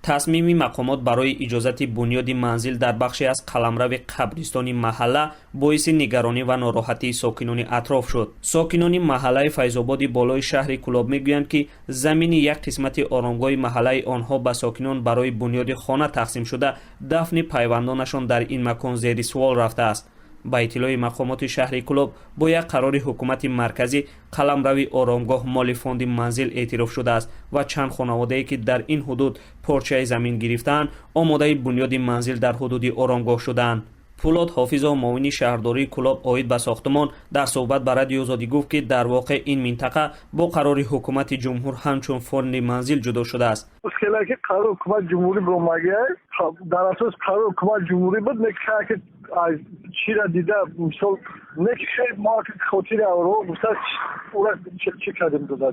Тасмими мақомот барои иҷозати бунёди манзил дар бахше аз қаламрави қабристони маҳалла боиси нигаронӣ ва нороҳатии сокинони атроф шуд. Сокинони маҳаллаи Файзободи болои шаҳри Кӯлоб мегӯянд, ки замини як қисмати оромгоҳи маҳаллаи онҳо ба сокинон барои бунёди хона тақсим шуда, дафни пайвандонашон дар ин макон зери суол рафтааст. Ба иттилои мақомоти шаҳри Кӯлоб, бо як қарори ҳукумати марказӣ қаламрави оромгоҳ моли фонди манзил эътироф шудааст ва чанд хонаводае, ки дар ин ҳудуд порчаи замин гирифтаанд, омодаи бунёди манзил дар ҳудуди оромгоҳ шудаанд. Пулод Ҳофизов, муовини шаҳрдории Кӯлоб оид ба сохтумон, дар суҳбат ба Радиои Озодӣ гуфт, ки дар воқеъ ин минтақа бо қарори ҳукумати ҷумҳур ҳамчун фонди манзил ҷудо шудааст. Ки қарори ҳукумати ҷумҳурӣ биромагиай, дар асос қарори ҳукумати ҷумҳурӣ буд, не ки чира дида, мисол, не ки мо хотири авро гуфта, ура чӣ кардем, дода.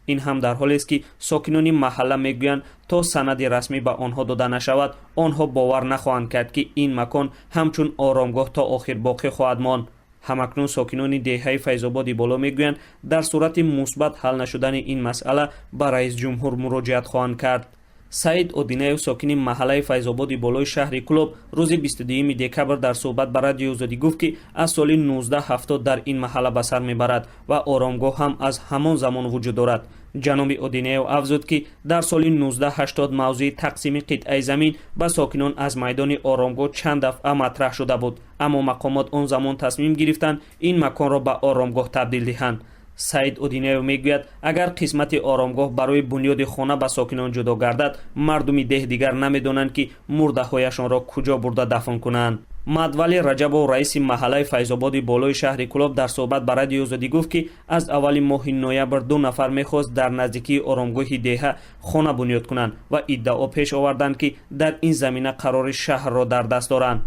Ин ҳам дар ҳолест, ки сокинони маҳалла мегӯянд, то санади расмӣ ба онҳо дода нашавад, онҳо бовар нахоҳанд кард, ки ин макон ҳамчун оромгоҳ то охир боқӣ хоҳад монд. Ҳамакнун сокинони деҳаи Файзободи Боло мегӯянд, дар сурати мусбат ҳал нашудани ин масъала ба раисҷумҳур муроҷиат хоҳанд кард. Саид Одинаев, сокини маҳаллаи Файзободи болои шаҳри Кӯлоб, рӯзи 22 декабр дар суҳбат ба Радиои Озодӣ гуфт, ки аз соли 1970 дар ин маҳалла ба сар мебарад ва оромгоҳ ҳам аз ҳамон замон вуҷуд дорад. Ҷаноби Одинаев афзуд, ки дар соли 1980 мавзӯи тақсими қитъаи замин ба сокинон аз майдони оромгоҳ чанд дафъа матраҳ шуда буд, аммо мақомот он замон тасмим гирифтанд ин маконро ба оромгоҳ табдил диҳанд. Саид Одинаев мегӯяд, агар қисмати оромгоҳ барои бунёди хона ба сокинон ҷудо гардад, мардуми деҳ дигар намедонанд, ки мурдаҳояшонро куҷо бурда дафн кунанд. Мадвали Раҷабов, раиси маҳаллаи Файзободи болои шаҳри Кӯлоб, дар суҳбат ба Радиои Озодӣ гуфт, ки аз аввали моҳи ноябр ду нафар мехост дар наздикии оромгоҳи деҳа хона бунёд кунанд ва иддао пеш оварданд, ки дар ин замина қарори шаҳрро дар даст доранд.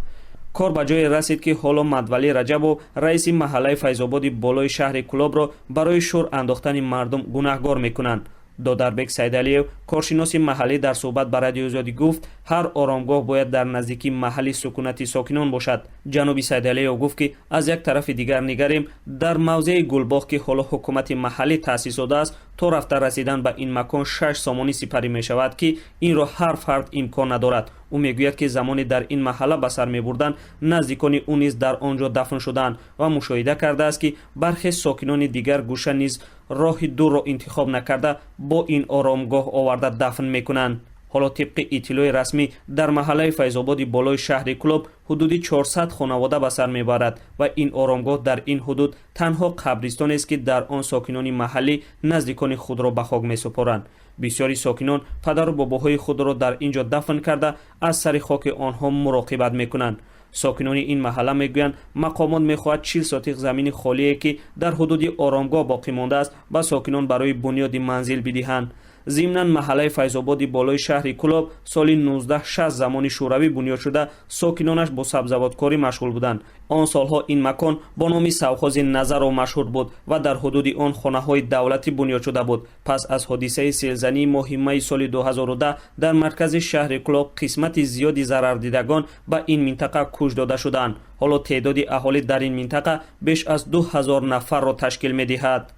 Кор ба ҷое расид, ки ҳоло Мадвалӣ Раҷабов раиси маҳаллаи Файзободи болои шаҳри Кӯлобро барои шӯр андохтани мардум гунаҳгор мекунанд. Додарбек Сайдалиев, коршиноси маҳаллӣ, дар суҳбат ба Радиои Озодӣ гуфт, ҳар оромгоҳ бояд дар наздикии маҳалли сукунати сокинон бошад. Ҷаноби Сайдалиев гуфт, ки аз як тарафи дигар нигарем, дар мавзеи Гулбоғ, ки ҳоло ҳукумати маҳаллӣ таъсис додааст, то рафта расидан ба ин макон 6 сомонӣ сипарӣ мешавад, ки инро ҳар фард имкон надорад. Ӯ мегӯяд, ки замоне дар ин маҳалла ба сар мебурданд, наздикони ӯ низ дар он ҷо дафн шудаанд ва мушоҳида кардааст, ки бархе сокинони дигар гӯша низ роҳи дурро интихоб накарда, бо ин оромгоҳ оварда дафн мекунанд. Ҳоло, тибқи иттилои расмӣ, дар маҳаллаи Файзободи болои шаҳри Кӯлоб ҳудуди 400 хонавода ба сар мебарад ва ин оромгоҳ дар ин ҳудуд танҳо қабристонест, ки дар он сокинони маҳаллӣ наздикони худро ба хок месупоранд. Бисёри сокинон падару бобоҳои худро дар ин ҷо дафн карда, аз сари хоки онҳо муроқибат мекунанд. Сокинони ин маҳалла мегӯянд, мақомот мехоҳад 40 сотих замини холие, ки дар ҳудуди оромгоҳ боқӣ мондааст, ба сокинон барои бунёди манзил бидиҳанд. Зимнан, маҳаллаи Файзободи болои шаҳри Кӯлоб соли 1960 замони Шӯравӣ бунёд шуда, сокинонаш бо сабзавоткорӣ машғул буданд. Он солҳо ин макон бо номи совхози Назаров машҳур буд ва дар ҳудуди он хонаҳои давлатӣ бунёд шуда буд. Пас аз ҳодисаи селзании моҳи майи соли 2010 дар маркази шаҳри Кӯлоб қисмати зиёди зарардидагон ба ин минтақа кӯч дода шуданд. Ҳоло теъдоди аҳолӣ дар ин минтақа беш аз 2000 нафарро ташкил медиҳад.